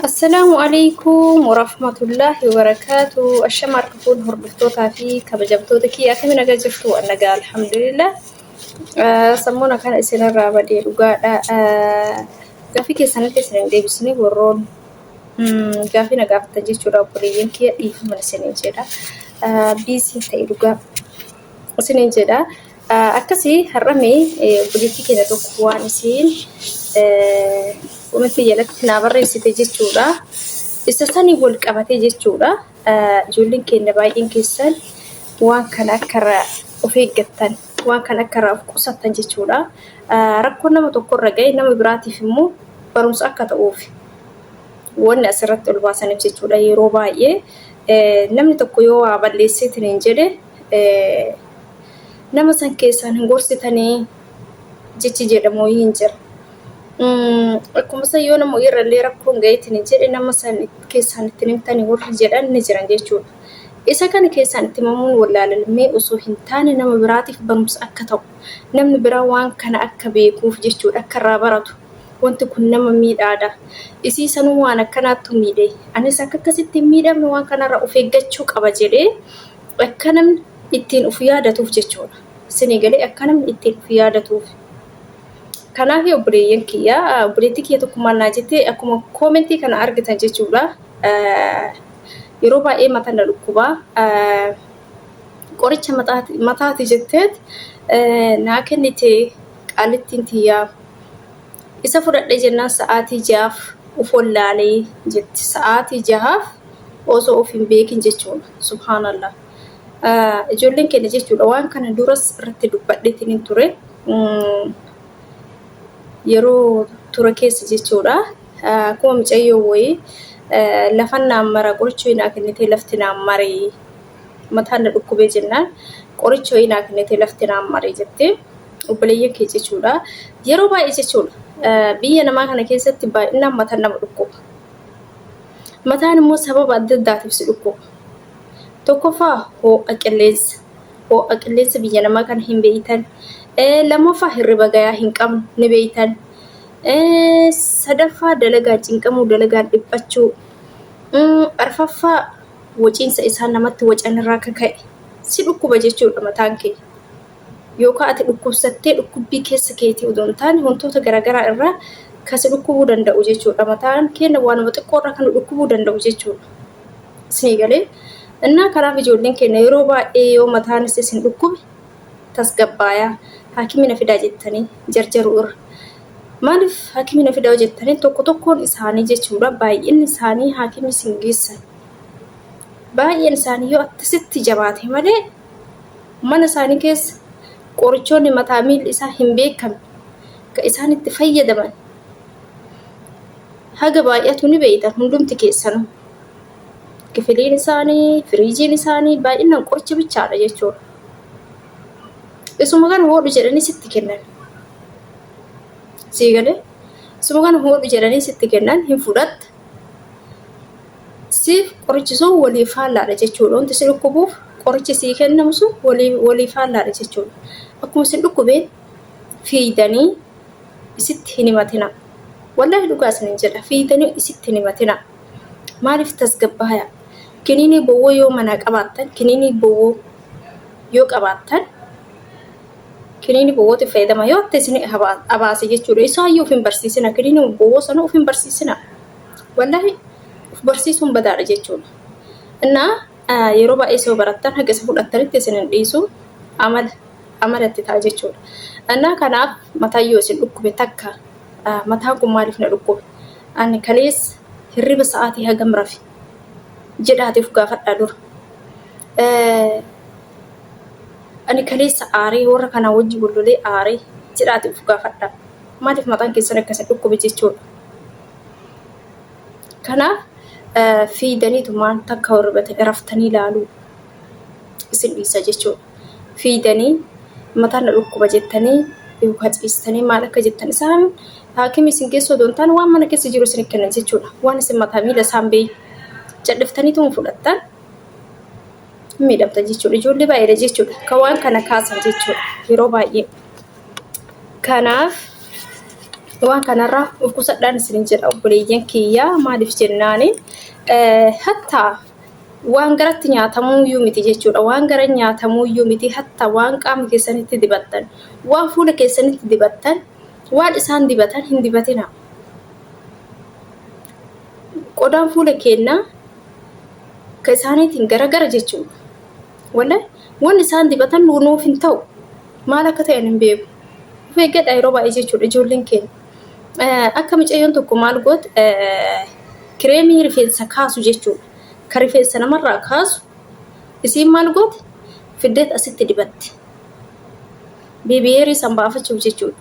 Assalaamu alaikum warahmatullaahi wabarakaatu. Ashama harka fuun hordoftootaa fi kabajamtoota kiyya akkami nagaa jirtu? Waan nagaa alhamdulillah. Sammuun akkana isinirraa badee dhugaadha. Gaaffii keessanitti isin hin deebisne warroon gaaffii na gaafattan jechuudha obboleeyyan kiyya dhiifama isiniin jedha. Biizii ta'e dhugaa isiniin jedha. Akkasii har'a mee obboleettii keenya tokko waan isiin komentii jalatti naa barreessite jechuudha. Isa sanii wal qabatee jechuudha. Ijoolleen keenya baay'een keessan waan kana akka irraa of eeggattan, waan kana akka irraa of qusattan jechuudha. Rakkoon nama tokko irra ga'e nama biraatiif immoo barumsa akka ta'uuf wanni asirratti ol baasaniif jechuudha. Yeroo baay'ee namni tokko yoo waa balleesseetiin hin jedhe nama san keessaan hin gorsitanii jechi jedhamu wayii hin jira. Akkuma san yoo nama irra illee rakkoon gaheetiin hin jedhe nama san keessaan ittiin himtanii warri jedhan ni jiran jechuudha. Isa kana keessaan itti himamuun wallaalalmee osoo hin taane nama biraatiif barumsa akka ta'u namni biraa waan kana akka beekuuf jechuudha akka irraa baratu wanti kun nama miidhaadha. Isii sanuu waan akkanaattu miidhe anis akka akkasitti hin miidhamne waan kanarraa of eeggachuu qaba jedhee akka namni ittiin of yaadatuuf jechuudha. Isinii galee akka namni ittiin of yaadatuuf. Kanaaf obboleeyyan kiyya obboleettii kiyya tokko maal naa jette akkuma koomentii kana argitan jechuudha. Yeroo baay'ee mataa na dhukkuba. Qoricha mataati jetteet naa kennite qaalittiin tiyyaa. Isa fudhadhe jennaan sa'aatii ja'aaf of wallaalee jetti. Sa'aatii jahaaf osoo of hin beekin jechuudha. Subhaanallah. Ijoolleen keenya jechuudha waan kana duras irratti dubbadheetiin hin ture. Yeroo ture keessa jechuudha. Akkuma mucayyoo wayii lafan naan mara qoricha wayii naa kennitee lafti naan maree mataan na dhukkubee jennaan qoricha wayii naa kennitee lafti naan maree jettee obboleeyyan kee jechuudha. Yeroo baay'ee jechuudha biyya namaa kana keessatti baay'inaan mataan nama dhukkuba. Mataan immoo sababa adda addaatiif si dhukkuba. Tokkoffaa hoo'a qilleensa. Hoo'a qilleensa biyya namaa kana hin beeytan. Lammaffaa hirriba gayaa hin qabnu ni beeytan. Sadaffaa dalagaan cinqamuu, dalagaan dhiphachuu. Arfaffaa waciinsa isaan namatti wacan irraa akka ka'e si dhukkuba jechuudha mataan kee. Yookaan ati dhukkubsattee dhukkubbii keessa keetii odoo hin taane wantoota garaagaraa irraa kan si dhukkubuu danda'u jechuudha. Mataan keenya waanuma xiqqoo irraa kan nu dhukkubuu danda'u jechuudha. Isinii galee? Innaa kanaaf ijoolleen keenya yeroo baay'ee yoo mataanis isin dhukkube tasgabbaayaa haakimii na fidaa jettanii jarjaruu irra. Maaliif haakimii na fidaa jettanii tokko tokkoon isaanii jechuudha baay'inni isaanii haakimii isin geessan. Baay'een isaanii yoo akkasitti jabaate malee mana isaanii keessa qorichoonni mataa miilli isaa hin beekamne kan isaan itti fayyadaman haga baay'atu ni beektan hundumti keessanuu. Kifiliin isaanii, firiijiin isaanii baay'inaan qoricha bichaadha jechuudha. Isuma kana hodhu jedhanii sitti kennan. Sii galee? Isuma kana hodhu jedhanii sitti kennan hin fudhatta. Siif qorichi sun walii faallaadha jechuudha. Wanti si dhukkubuuf qorichi sii kennamu sun walii faallaadha jechuudha. Akkuma isin dhukkubeen fiigdanii isitti hin himatina. Wallaahi dhugaa isinin jedha fiigdanii isitti hin himatina. Maaliif tasgabbaaya? Kiniinii bowwoo yoo manaa qabaattan kiniinii bowwoo yoo qabaattan kiniinii bowwootti fayyadama yoo ta'e isin abaase jechuudha. Isaayyuu of hin barsiisina kiniinii bowwoo sana of hin barsiisina. Wallaahi of barsiisuun badaadha jechuudha. Innaa yeroo baay'ee soo barattan haga isa fudhattanitti isin hin dhiisu amala amalatti ta'a jechuudha. Innaa kanaaf mataan yoo isin dhukkube takka mataan kun maaliif na dhukkube? Ani kaleessa hirriba sa'aatii hagam rafe? Jedhaati of gaafadhaa dura. Ani kaleessa aaree warra kanaa wajji wal lolee aaree jedhaati of gaafadhaa. Maaliif mataan keessan akka isin dhukkube jechuudha. Kanaaf fiigdaniitumaan takka hirriba raftanii ilaaluu isin dhiisa jechuudha. Fiigdanii mataan na dhukkuba jettanii yookaan ciistanii maal akka jettan isaan haakimii isin geessuu odoo hin taane waan mana keessa jiru isin kennan jechuudha. Waan isin mataa miila isaan beeyi cadhiftaniituma fudhattan hin miidhamtan jechuudha. Ijoollee baay'eedha jechuudha. Kan waan kana kaasan jechuudha yeroo baay'ee. Kanaaf Waan kanarraa of qusadhaan isin jedha obboleeyyan kiyyaa maaliif jennaani hattaa waan garatti nyaatamuuyyuu miti jechuudha. Waan gara nyaatamuuyyuu miti hatta waan qaama keessanitti dibattan, waan fuula keessanitti dibattan, waan isaan dibatan hin dibatina. Qodaan fuula keennaa ka isaaniitiin garagara jechuudha. Wallahi wanni isaan dibatan nuuf hin ta'u. Maal akka ta'e hin beeku. Of eeggadha yeroo baay'ee jechuudha ijoolleen keenya. Akka mucayyoon tokko maal goote kireemii rifeensa kaasu jechuudha. Ka rifeensa namarraa kaasu isiin maal goote fiddeet asitti dibatte. Biibiyeerii san baafachuuf jechuudha.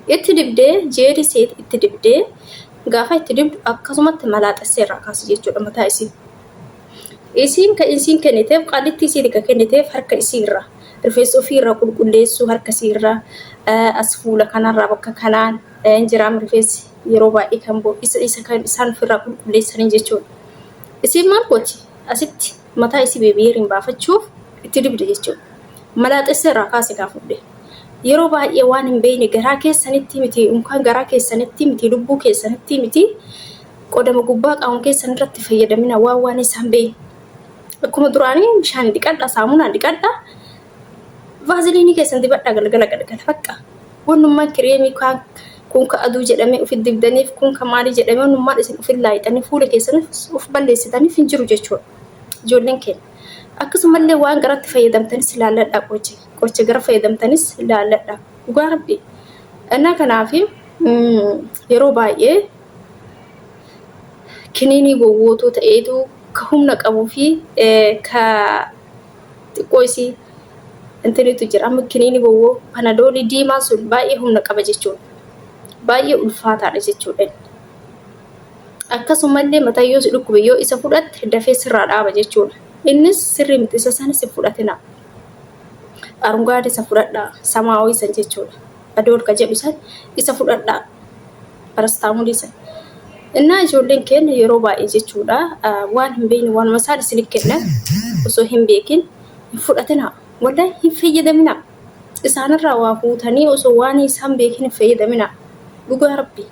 Itti dibdee jeelii seet itti dibdee gaafa itti dibdu akkasumatti malaaxessee irraa kaase jechuudha mataa isii. Isiin ka isiin kenniteef qaallittii isiiti ka kenniteef harka isii irraa rifeensa ofii irraa qulqulleessuu harka isii irraa as fuula kanarraa bakka kanaan hin jiraam rifeensi yeroo baay'ee kan bo'u isa isa kan isaan ofirraa qulqulleessanii jechuudha. Isiin maal gooti asitti mataa isii beebiyeeriin baafachuuf itti dibde jechuudha. Malaaxessee irraa kaase kaa fudhe. Yeroo baay'ee waan hin beekne garaa keessanitti miti unkaan garaa keessanitti miti lubbuu keessanitti miti qodama gubbaa qaama keessan irratti fayyadamina waan waan isaan beekne. Akkuma duraanii bishaan dhiqadha saamunaan dhiqadha vaaziliinii keessan dibadha galgala galgala bakka wannummaan kireemii kaan kun ka aduu jedhamee ofi dibdaniif kun ka maalii jedhamee wannummaan isin ofi laayixanii fuula keessan of balleessitaniif hin jiru jechuudha. Ijoolleen keenya. Akkasumallee waan garatti fayyadamtanis ilaalladhaa qoricha qoricha gara fayyadamtanis ilaalladhaa dhugaa rabbi. Innaa kanaaf yeroo baay'ee kiniinii gowwootuu ta'eetu ka humna qabuu fi ka xiqqoo isii intinitu jira. Amma kiniinii gowwoo panadoolii diimaa sun baay'ee humna qaba jechuudha. Baay'ee ulfaataadha jechuudha. Akkasumallee mataa yoo si dhukkube yoo isa fudhatte dafee sirraa dhaaba jechuudha. Innis sirrii miti isa sanis hin fudhatina. Arungaadee isa fudhadhaa samaawii san jechuudha. Adool ka jedhu san isa fudhadhaa parastaamolii san. Innaa ijoolleen keenya yeroo baay'ee jechuudha waan hin beekne waanuma isaan isin kennan osoo hin beekin hin fudhatinaa. Wallahi hin fayyadaminaa. Isaanirraa waa fuutanii osoo waan isaan beekin hin fayyadaminaa. Dhugaa rabbi.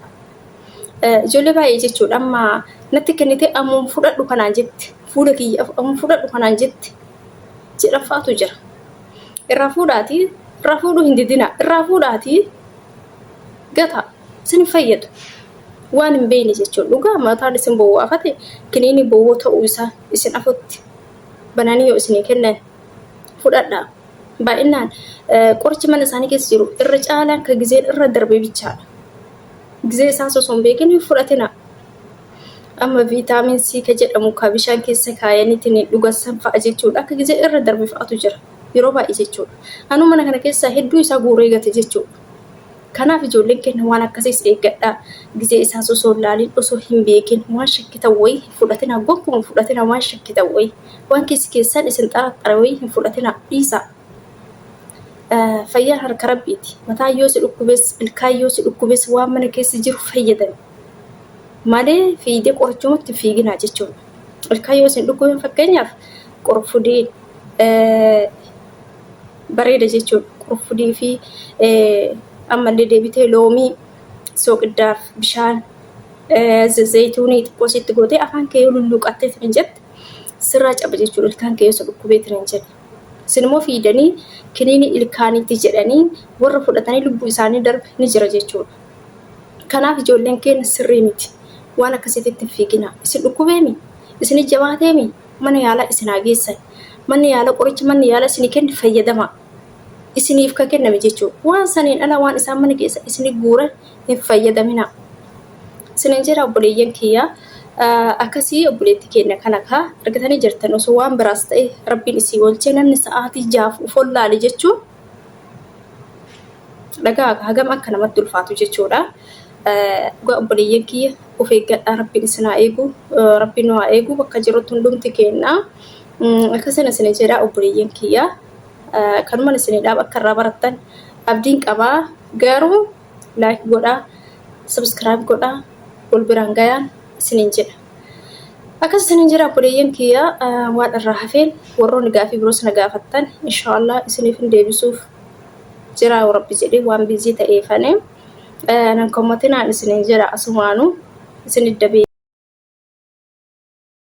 Ijoollee baay'ee jechuudha amma natti kennite ammuma fudhadhu kanaan jette fuula kiyya ammuma fudhadhu kanaan jette jedhan fa'atu jira. Irraa fuudhaatii irraa fuudhuu hin didina irraa fuudhaatii gata isin hin fayyadu. Waan hin beekne jechuun dhugaa mataan isin bowwaafate kiniinii bowwoo ta'uu isaa isin afutti bananii yoo isinii kennan fudhadhaa. Baay'inaan qorichi mana isaanii keessa jiru irra caalaan ka gizeen irra darbe bichaadha. Gizee isaas osoo hin beekin hin fudhatina. Amma viitaamin C ka jedhamu ka bishaan keessa kaayaniitiin dhugan san fa'a jechuudha. Akka gizee irra darbe fa'atu jira. Yeroo baay'ee jechuudha. Anuu mana kana keessaa hedduu isaa guuree gate jechuudha. Kanaaf ijoolleen keenya waan akkasiis eeggadhaa. Gizee isaas osoo hin laalin osoo hin beekin waan shakkitan wayii hin fudhatina. Gonkumaa hin fudhatina waan shakkitan wayii. Waan keessi keessan isin xaraxxare wayii hin fudhatina. Dhiisaa. Fayyaan harka rabbiiti. Mataan yoo si dhukkubes, ilkaan yoo si dhukkubes waan mana keessa jiru fayyadami. Malee fiigdee qorichumatti hin fiiginaa jechuudha. Ilkaan yoo isin dhukkube fakkeenyaaf qurfudii bareeda jechuudha. Qurfudii fi ammallee deebitee loomii sooqiddaaf bishaan zayituunii xiqqoo sitti gootee afaan kee yoo lulluuqattee hin jette sirraa caba jechuudha. Ilkaan kee yoo si dhukkubee hin jette. Isin immoo fiidanii kiniinii ilkaaniitti jedhanii warra fudhatanii lubbuu isaanii darbe ni jira jechuudha. Kanaaf ijoolleen keenya sirrii miti. Waan akkasiitti hin fiiginaa. Isin dhukkubeemi? Isin jabaateemi? Mana yaalaa isin haa geessan. Manni yaala qoricha manni yaala isinii kenne fayyadamaa. Isiniif ka kenname jechuudha. Waan saniin ala waan isaan mana keessa isinii guuran hin fayyadaminaa. Isinin jedha obboleeyyan kiyya. Akkasii obboleettii keenya kana kaa argatanii jirtan osoo waan biraas ta'e rabbiin isii oolchee namni sa'aatii jaaf uf wallaale jechuun dhagaa hagam akka namatti ulfaatu jechuudha. Dhugaa obboleeyyan kiyya of eeggadhaa rabbiin isin haa eegu rabbiin nu haa eegu bakka jirutti hundumti keenya. Akkasina isin jedha obboleeyyan kiyya. Kanuman isin dhaab akka irraa barattan abdiin qabaa garuu like godhaa subscribe godhaa wal biraan gayaan isiniin jedha. Akkas isiniin jedha obboleeyyan kiyya waan irraa hafeen warroonni gaafii biroos na gaafattan inshaallah isiniif hin deebisuuf jira rabbi jedhee waan biizii ta'eefane. Nan kommatinaan isiniin jedha, asumaanuu isin dabee.